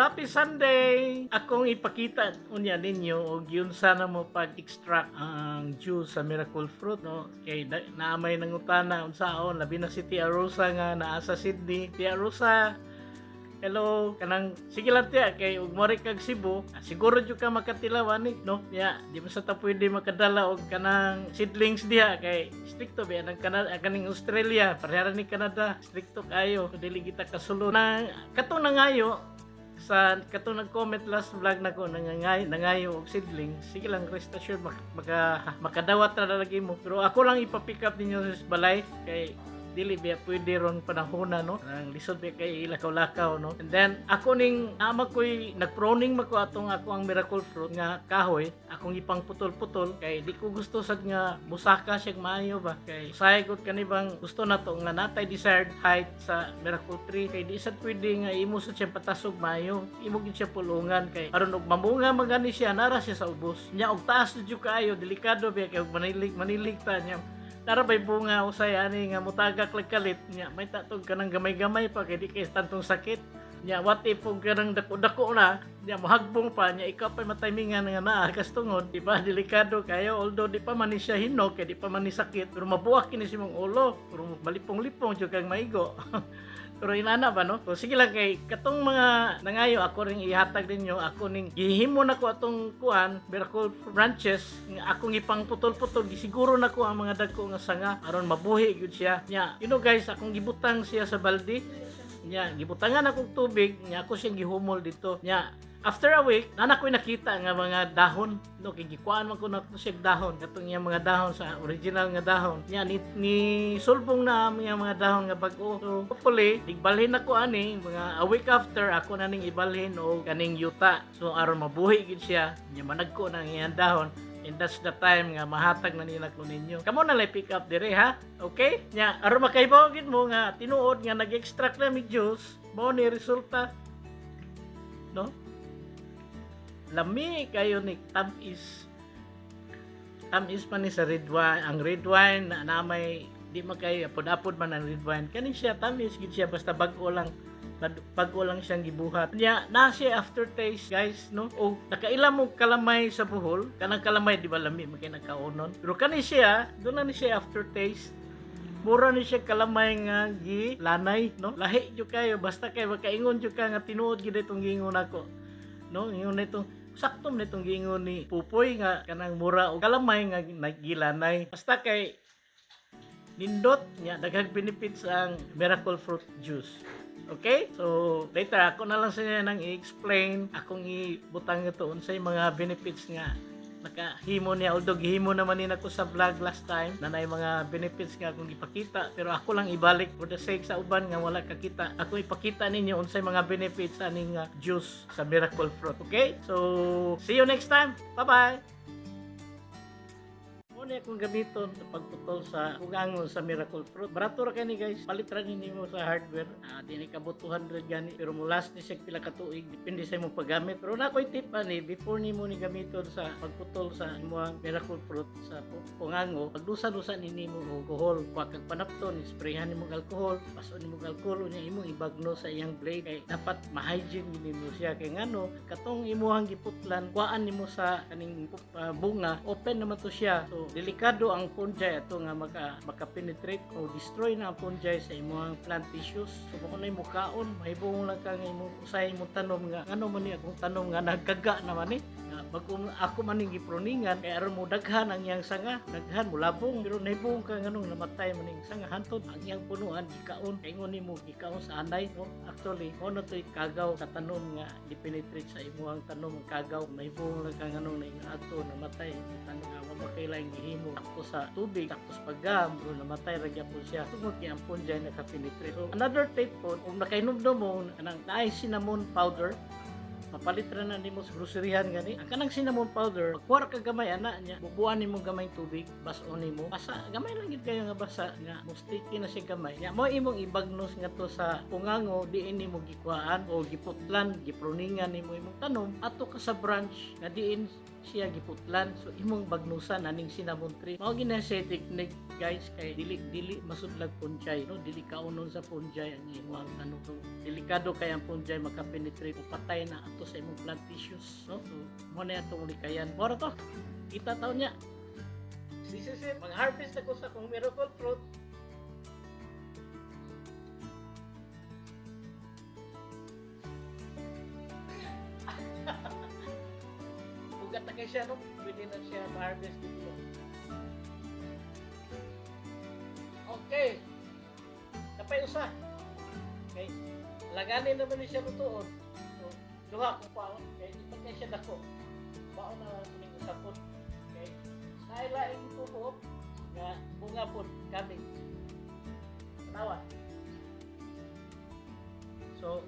Happy Sunday! Akong ipakita unya ninyo og yun sana mo pag-extract ang juice sa miracle fruit, no? Kay naamay nangutana unsaon, labi na si Tia Rosa nga naa sa Sydney. Tia Rosa, hello, kanang sige lang, Tia, kay ug mo kag Cebu, siguro jud ka makatilaw ani, no? Ya, di ba sa ta pwede makadala og kanang seedlings diha kay stricto ba ang Canada, kaning Australia, pareha ni Canada, stricto kayo, dili kita kasulod. Na katong nangayo sa katong nag-comment last vlog nako, nangayo og seedling, sige lang, rest assured makadawat na lagi mo. Pero ako lang ipa-pick up ninyo sa balay kay dili biya pwede ron panahona, no? Ang lisod biya kay ilakaw-lakaw, no? And then ako ning ama ko'y nagproning mako atong ako ang miracle fruit nga kahoy, akong ipang putol-putol kay di ko gusto sad nga musaka siya maayo ba, kay usahay gud kani bang gusto na to nga natay desired height sa miracle tree, kay di sad pwede nga imo sad siya patasog maayo, imo gid siya pulungan kay aron og mamunga magani siya, nara siya sa ubos nya og taas jud kaayo, delikado biya kay og manilig manilig ta niya. Tara bay bunga usay ani nga mutagak lag kalit nya, may tatog kanang gamay-gamay pa kay di kay tantong sakit nya. What if og kanang dako-dako na nya, mohagbong pa nya, ikaw pa mataymingan nga naa kas tungod, di ba? Delikado kayo. Although di pa man ni siya hinog kay di pa man ni sakit, pero mabuak kini si mong ulo, pero malipong-lipong jud kang maigo. Pero inana ba, no? So, sige lang, kay katong mga nangayo, ako ring ihatag ninyo. Ako ning gihimo nako atong kuan, miracle branches nga akong ipang putol-putol, gisiguro nako ang mga dagko nga sanga aron mabuhi gyud siya. Nya, guys, akong gibutang siya sa balde. Nya gibutangan akong tubig, nya ako siyang gihumol dito. Nya after a week, nana ko'y nakita nga mga dahon, no? Kay gikuan man ko na siya dahon, katong iyang mga dahon sa original nga dahon. Nya ni sulbong na ang iyang mga dahon nga bag-o. So hopefully, igbalhin nako ani mga a week after, ako na ning ibalhin og kaning yuta. So aron mabuhi gid siya, nya managko na ang iyang dahon. And that's the time nga mahatag na nila ko ninyo. Kamo na lang pick up dire ha. Okay? Nya aron makaibaw gid mo nga tinuod nga nag-extract na mig juice, mao ni resulta. No? Lami kayo ni, tamis. Tamis man ni sa red wine. Ang red wine na may di man kay apod-apod man ang red wine. Kani siya tamis gid siya basta bag-o lang, bag-o lang siyang gibuhat. Nya na siya aftertaste, guys, no? O nakaila mo kalamay sa Bohol, kanang kalamay, di ba, lami man kay nagkaonon. Pero kani siya, doon na ni siya aftertaste. Mura ni siya kalamay nga gi lanay, no? Lahi jud kayo, basta kay makaingon jud ka nga tinuod gid itong giingon nako. No, ingon na itong sakto man itong giingon ni Pupoy nga kanang mura og kalamay nga nagilanay. Basta kay nindot niya, daghang benefits ang miracle fruit juice. Okay? So, later ako na lang sa inyo nang i-explain, akong ibutang ito unsay mga benefits nga nakahimo niya, although gihimo naman ni nako sa vlog last time na naay mga benefits nga akong ipakita, pero ako lang ibalik for the sake sa uban nga wala kakita. Ako ipakita ninyo unsay mga benefits aning juice sa miracle fruit. Okay? So see you next time. Bye bye. Mao ni akong gamiton sa pagputol sa pugangon sa miracle fruit. Barato ra kay ni, guys. Palit ra ni nimo sa hardware. Di ni kabot 200 gani, pero mo last ni siya pila ka tuig, depende sa imong paggamit. Pero na ko'y tip ani before nimo ni gamiton sa pagputol sa imong miracle fruit sa pungango, pagdusa-dusa ni nimo og alcohol. Kuha kag panapton, sprayhan nimo og alcohol, paso nimo og alcohol, unya imong ibagno sa iyang blade kay dapat ma-hygiene gid nimo siya, kay ngano katong imuhang giputlan, kuhaan nimo sa kaning bunga, open naman to siya. So delikado ang fungi ato nga maka penetrate o destroy na ang fungi sa imong plant tissues. So kung na mukaon, mahibong lang ka nga imong usay imong tanom nga ngano man ni akong tanom nga nagkaga naman ni nga bago ako man ning gipruningan kay aron mo daghan ang iyang sanga, daghan mo labong, pero nahibong ka nganong namatay man ning sanga hantod ang iyang punuan gikaon, kay ingon nimo gikaon sa anay, no? Actually, mo na to'y kagaw sa tanom nga di-penetrate sa imong tanom ang kagaw. Mahibong lang ka nganong na ato namatay ang tanom nga wa makailang gihimo sakto sa tubig, sakto sa paggam, pero namatay ra gyapon siya tungod kay ang fungi naka-penetrate. So another tip po, kung nakainomdom mo kanang naay cinnamon powder, mapalit ra na nimo sa groceryhan gani ang kanang cinnamon powder, magkuha ka gamay ana niya, bubuan nimo gamay tubig, bas-on nimo, basa gamay lang gid kayo nga basa nga mo sticky na siya gamay nya, mo imong ibagnos nga to sa pungango diin nimo gikuhaan o giputlan, gipruningan nimo imong tanom, ato ka sa branch nga diin. siya giputlan. So imong bagnusan aning cinnamon tree. Mao gina siya technique, guys, kay dili dili masudlag fungi, no? Dili kaunon sa fungi ang imong tanom. So delikado kay ang fungi makapenetrate o patay na ato sa imong plant tissues, no? So mo na atong likayan. Mao to. Kita taon niya. This is it. Mag-harvest ako sa akong miracle fruit. Ugat na kay siya, no? Pwede na siya ma-harvest dito. Okay. Kapay usa. Okay. Laganin naman ni siya lutuon. So, duha kung paon. Okay. Di pa kay siya dako. Baon na kuning usapon. Okay. Nailaing tubo nga bunga pod coming. Tanawa. So,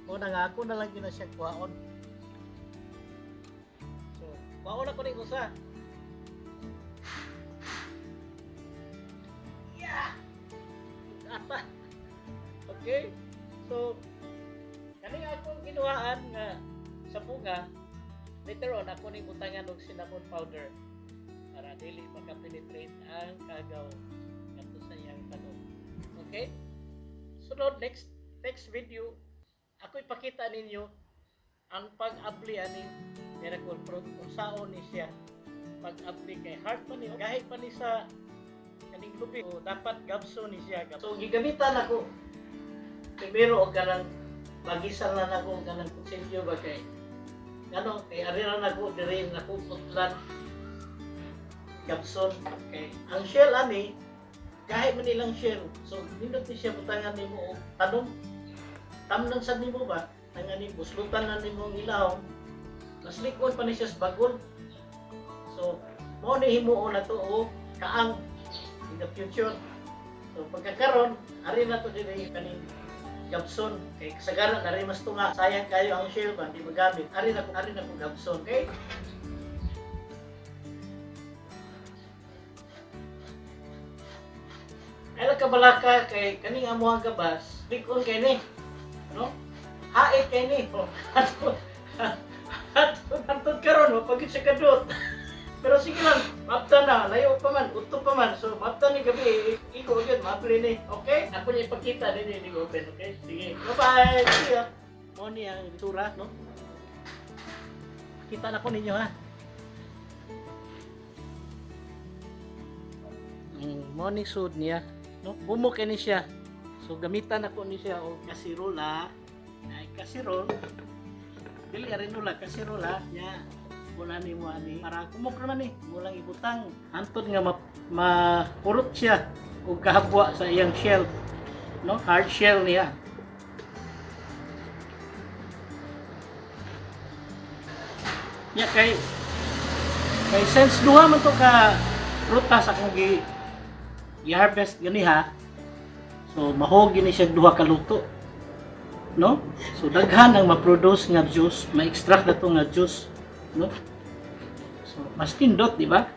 mao na nga ako na lang gyud na siya kuhaon. So, kuhaon na ko ning usa. Yeah! Ata. Okay? So, kaning akong ginuhaan nga sa bunga, later on ako ning butangan og cinnamon powder para dili makapenetrate ang kagaw ngadto sa iyang tanom. Okay? Sunod, next next video, ako ipakita ninyo ang pag-abli aning miracle fruit, kung saon ni siya pag-abli, kay hard pa ni, gahi pa ni sa kaning lubi. So, dapat gabso ni siya. So gigamitan ako primero og kanang magisan na nako og kanang kutsilyo ba, kay ngano kay ari ra nako diri nako putlan gabson, kay ang shell ani gahi man ilang shell. So nindot ni siya butangan nimo og tanom, tamnan sad nimo ba ang ani, buslutan na nimo ang ilawom, mas likon pa ni siya sa bagol. So mao ni himuon na to og kaang in the future. So pagkakaron, ari na to diri kaning gabson, kay kasagaran ari mas tunga, sayang kayo ang shell ba, di magamit. Ari na ko gabson, okay? Ay lang kabalaka kay kaning amuang gabas, likon kay ni, no? Hait kay ni. Oh, hantod hantod hantod karon mapagid sa kadot. Pero sige lang, mapta na, layo pa man, uto pa man. So mapta ni gabi, iko gyud maapli ni. Okay? Ako niya ipakita ninyo hindi open, okay? Sige. Bye-bye. See ya. Mo ni ang itsura, no? Kita na ko ninyo ha. Mo ni sud niya, no? Bumok ni siya. So gamitan ako ni siya og kasirola. Ay kasirol. Dili rin nula kasirola nya. Wala ni mo ani para kumok naman ni mo lang ibutang hantod nga ma siya og kahabwa sa iyang shell, no? Hard shell niya. Nya kay kay since duha man to ka prutas akong gi i-harvest ganiha, so mahog ni siya duha ka luto, no? So daghan ang ma-produce nga juice, ma-extract na to nga juice, no? So mas tindot, di ba,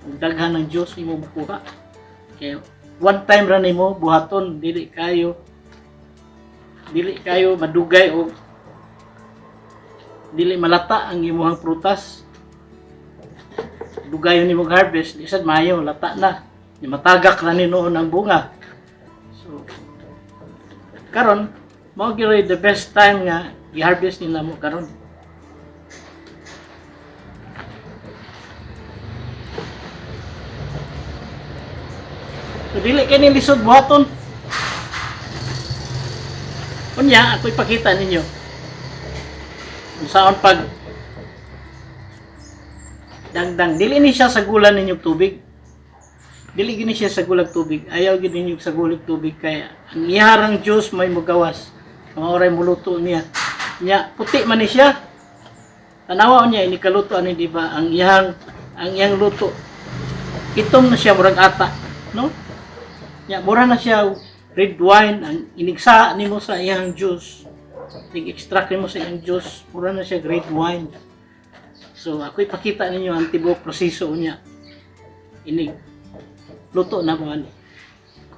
kung daghan ng juice imo makuha kay one time ra nimo buhaton, dili kayo madugay o dili malata ang imuhang prutas. Dugayon nimo harvest, di sad maayo, lata na. Di matagak na ni noon ang bunga. So karon mao gyud the best time nga i-harvest nila mo karon. So dili kay ni lisod buhaton. Unya ako ipakita ninyo unsaon pag dangdang. Dili ni siya sagulan ninyo tubig. Dili gini siya sagulag tubig. Ayaw gid ninyo sagulag tubig kay ang iharang juice may mugawas. Mga oray muluto niya. Nya puti man ni siya. Tanawa niya ini kaluto ani, di ba? Ang iyang luto. Itom na siya, murag ata, no? Nya mura na siya red wine ang inigsa nimo sa iyang juice. Ig-extract nimo sa iyang juice, mura na siya red wine. So ako ipakita ninyo ang tibuok proseso niya. Inig luto na mo ani.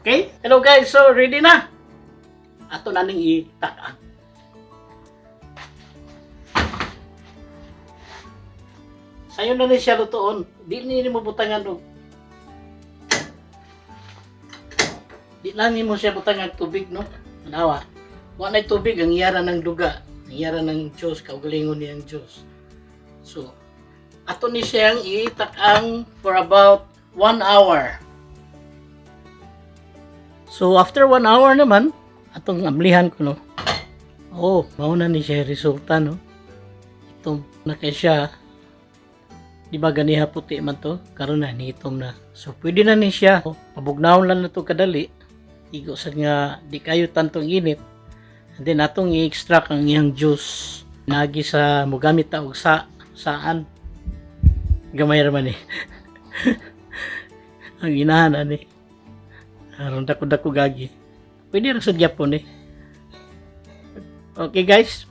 Okay? Hello guys, so ready na. Ato na ning itak-an. Sayo na ni siya lutuon. Di ni mo butangan og Di lang nimo siya butangan tubig, no? Tanawa. Wa nay tubig ang iyara ng duga, ang iyara ng juice, kaugalingon niyang juice. So, ato ni siyang itak-ang for about 1 hour. So, after 1 hour naman, atong amlihan ko, no? Oh, mao na ni siya resulta, no? Itom na kay siya. Di ba ganiha puti man to? Karon na, niitom na. So, pwede na ni siya. Pabugnawon lang na to kadali. Igo sad nga di kayo tantong init. And then atong i-extract ang iyang juice. Nagi sa mogamit ta og sa saan. Gamay ra man eh. Ang inahan ani. Aron dako-dako gagi. Pwede ra sad gyapon eh. Okay, guys.